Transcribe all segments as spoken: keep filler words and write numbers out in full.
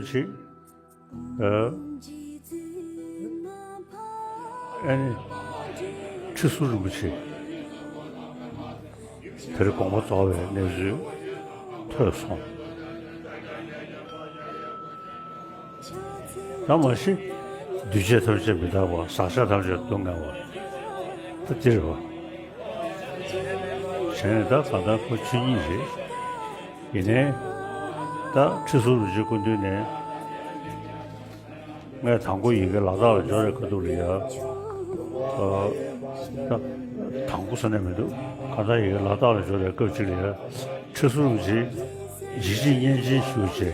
ཅིག་ཨ་ཨ་ནི་ཁྲི་ཟུར་རིན་པོ་ཆེ་དེར་དགོངས་པ་རྫོགས་པའི་གནས་ཚུལ་ཐོས་སོང་། ད་མ་གཞི་འདུས་བྱས་ཐམས་ཅད་མི་རྟག་པ། ཟག་བཅས་ཐམས་ཅད་སྡུག་བསྔལ་བ། ད་འདིར་བ། བྱས་ནས་ད་གང་ལྟར་ཁོ་ཆོས་ཉིད་རེད། ཡིན་ནའི་ད་ཁྲི་ཟུར་རིན་པོ་ཆེ་སྐུ་མདུན་ནས། ངས་དང་པོ་ཡི་གེ་ལ་དྭགས་ལ་འབྱོར་བའི་ཁ་ཐུག་ལ་ཡ། ཨ། ད་དང་པོ་ཟེར་ན་མི་འདུག་གང་ལྟར་ཡི་གེ་ལ་དྭགས་ལ་འབྱོར་བའི་སྐབས་ཅིག་ལ་ཡ། ཁྲི་ཟུར་རིན་པོ་ཆེ་འཇིགས་བྱེད་གཉན་ཆེན་ཞུ་བྱས།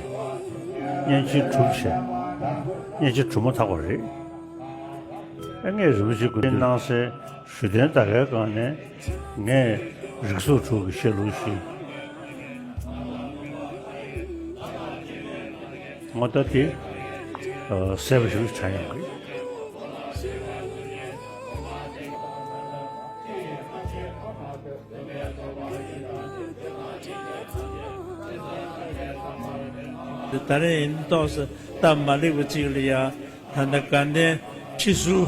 གཉན་ཆེན་གྲུབ་བྱས། གཉན་ཆེན་གྲུབ་མ་ཐག་པ་རེད། ཨ། ངས་རིན་པོ་ཆེ་སྐུ་མདུན་གནང་སའི་ཞུ་རྟེན་ད་གའི་སྒང་ནས། ངས་རིགས་ཚོགས་དྲུག་གི་བཤད་ལུགས་ཤིག་ངོ་ལྟ་སྟེ། ཨ། གསལ་པོ་ཞིག་དྲན་ཡོང་གི། འདི་ད་རེས་ཡིན་ཏོག་ཙམ་སྟབས་མ་ལེགས་པ་ཅིག་ལ་ཡ། ད་ལྟ་དགའ་ལྡན་ཁྲི་ཟུར་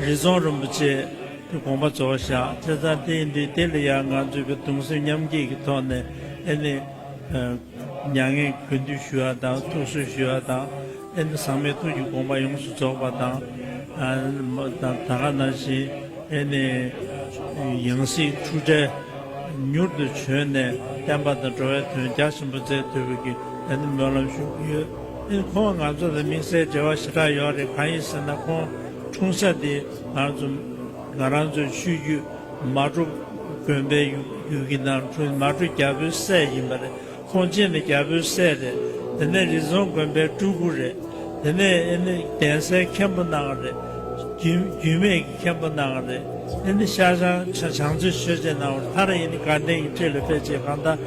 རི་རྫོང་རིན་པོ་ཆེ་དེ་དགོངས་པ་རྫོགས་བཞག་བྱས་ཙང་དེ་ཡིན་དུས་དེ་ལ་ཡང་ང་ཚོས་ཀྱི་གདུང་སེམས་མཉམ་སྐྱེད་ཀྱི་ཐོག་ནས། ཨ་ནི་མྱ་ངན་གུས་འདུད་ཞུ་བ་དང་། ཐུགས་གསོ་ཞུ་བ་དང་། ཨ་ནི་ཟག་མེད་ཐུགས་ཀྱི་དགོངས་པ་ཡོངས་སུ་རྫོགས་པ་དང་། ཨ་ནི་ད་ག་ནང་བཞིན། ཨེ་ནས། ཡང་སྲིད་འཁྲུག་འདྲ་མྱུར་དུ་བྱོན་ནས་བསྟན་པ་དང་འགྲོ་བའི་དོན་རྒྱ་ཆེན་པོ་མཛད་ཐུབ་པའི་གི་ཨེ་ནས་སྨོན་ལམ་ཞུ་གི་ཡོད། ཨེ་ནས་ཁོང་ང་ཚོ་དང་དམིགས་བསལ་འབྲེལ་བ་ཞེ་དྲག་ཡོད་རེད། གང་ཡིན་ཟེར་ན་ཁོང་འཁྲུངས་ས་དེ་ང་ཚོ་ང་རང་ཚོའི་ཆོས་བརྒྱུད་མ་འགྲོ་དགོན་པའི་ཡུལ་ཡུལ་གྱི་ནང་འཁྲུངས། མ་འགྲོ་རྒྱལ་པོའི་སྲས་ཡིན་པ་རེད། ཁོང་ཆེན་ནི་རྒྱལ་པོའི་སྲས་རེད། དེ་ནས་རི་རྫོང་དགོན་པའི་སྤྲུལ་སྐུ་རེད། དེ་ནས་ཨེ་ནི་གདན་སའི་མཁན་པོ་གནང་བ་རེད། རྒྱུད་རྒྱུད་སྨད་ཀྱི་མཁན་པོ་གནང་བ་རེད། ཨེ་ནི་ཤར་བྱང་བྱང་རྩེ་ཆོས་རྗེ་གནང་བ་རེད། མཐར་ཨེ་ནི་དགའ་ལྡན་གྱི་ཁྲི་ལ་ཕེབས་བྱས། གང་ལྟར་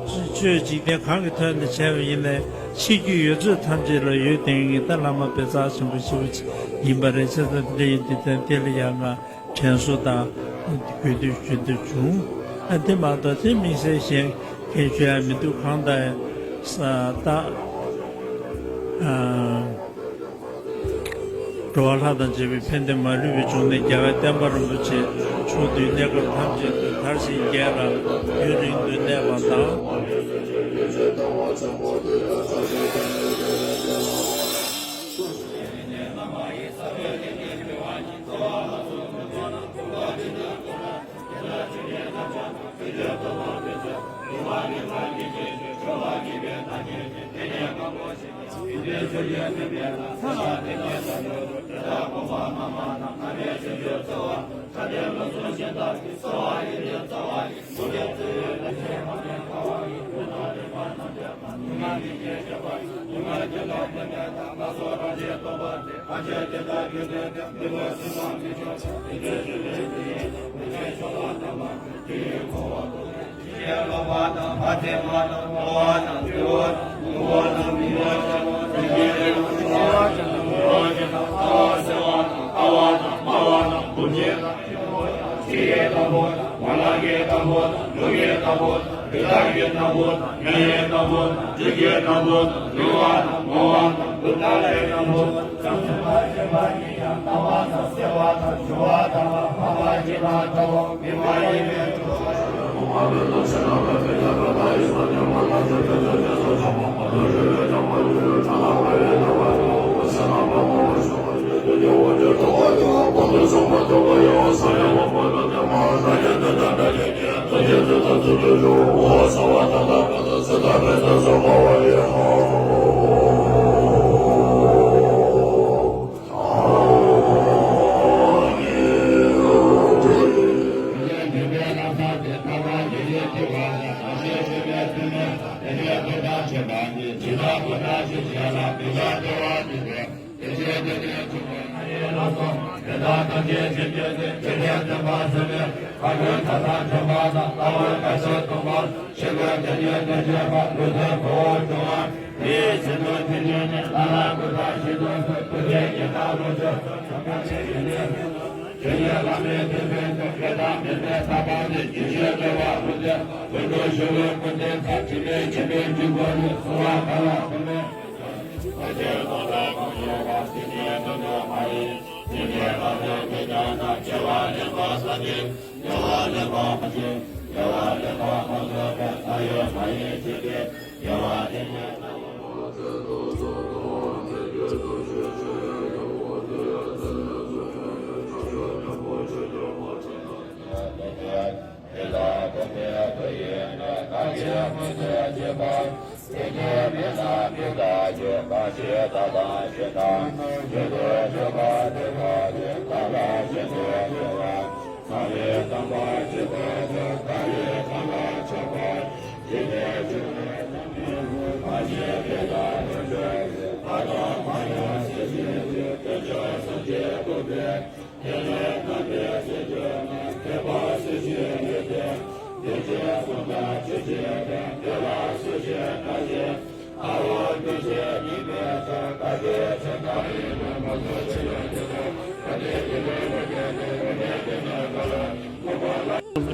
ཆོས་འཇིག་རྟེན་གང་གི་དོན་དུ་བྱས་པ་ཡིན་ནའི་ཆོས་བརྒྱུད་ཡོད་ཚད་ཐམས་ཅད་ལ་ཡོད་དེ་ངེས་ད་བླ་མ་དཔེ་རྩ་ཆེན་པོ་ཞེ་པོ་ཅིག་ཡིན་པ་རེད། བྱས་ཙང་དེ་འདྲ་ཡིན་དུས་དོན་དེ་ལ་ཡང་ང་དྲན་གསོ་དང་གུས་འདུད་ཞུ་འདོད་བྱུང་། ཨ། དེ་མ་གཏོགས་དེ་དམིགས་བསལ་གཞན་གང་ཞུ་ཡ་མི་འདུག་གང་ལྟར་ས་ད་ཨ་འགྲོ་བ་ལྷ་དང་བཅས་པའི་ཕན་བདེ་མ་ལུས་པའི་འབྱུང་གནས་རྒྱལ་བའི་བསྟན་པ་རིན་པོ་ཆེ་ཕྱོགས་དུས་གནས་སྐབས་ཐམས་ཅད་དུ་དར་ཞིང་རྒྱས་པར་ཡུན་རིང་དུ་གནས་པ་དང་།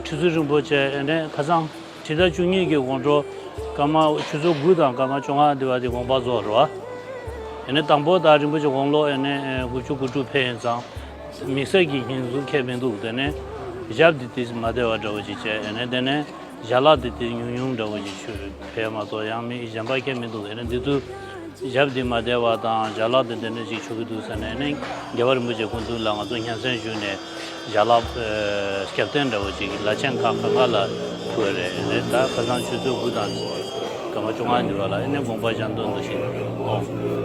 ཁྲི་ཟུར་རིན་པོ་ཆེ་ནས་ཁ་སང་ཁྲི་ཟླ་བཅུ་གཉིས་ཀྱི་དགོང་དྲོ་སྐར་མ་ཆུ་ཚོད་དགུ་དང་སྐར་མ་བཅོ་ལྔ་འདི་བར་དེ་དགོངས་པ་རྫོགས་རེད་བ། ཡིན་ནའི་དང་པོ་ད་རིན་པོ་ཆེ་དགུང་ལོ་ཡིན་ནའི་དགུ་བཅུ་གོ་དྲུག་ཕེབས་ཡིན་ཙང་། དམིགས་བསལ་གྱི་ཉིན་གུང་ཁྱད་མི་འདུག་དེ་ནས་ཞབས་འདེགས་དེ་མ་བདེ་བ་འདྲ་བོ་ཅིག་བྱས། ཡིན་ནའི་དེ་ནས་ཞལ་ལག་དེ་དེ་ཉུང་ཉུང་འདྲ་བོ་ཅིག་མཆོད་ཕེབས་མ་གཏོགས་ཡང་མི་གཞན་པ་ཁྱད་མི་འདུག་ཡིན་ནའི་འདི་དུས་ཞབས་འདེགས་མ་བདེ་བ་དང་ཞལ་ལག་དེ་དེ་འདྲ་ཅིག་མཆོད་ཀྱི་འདུག་ཟེར་ནས་ནི་རྒྱལ་བ་རིན་པོ་ཆེ་སྐུ་མདུན་ལ་ང་ཚོ་སྙན་སེང་ཞུས་ནས་ཞལ་ལག་ཨ་སྐྱབས་རྟེན་འདྲ་བོ་ཅིག་ལ་ཆེན་ཁག་ཁག་ཁག་ལ་ཕུལ་བ་རེད། ཡིན་ནའི་ད་ཁ་སང་ཆུ་ཚོད་དགུ་དང་སྐར་མ་བཅོ་ལྔ་འདི་བར་ལ་ཡིན་ནའི་དགོངས་པ་བཞེས་འདོད་འདུག་ཞེས།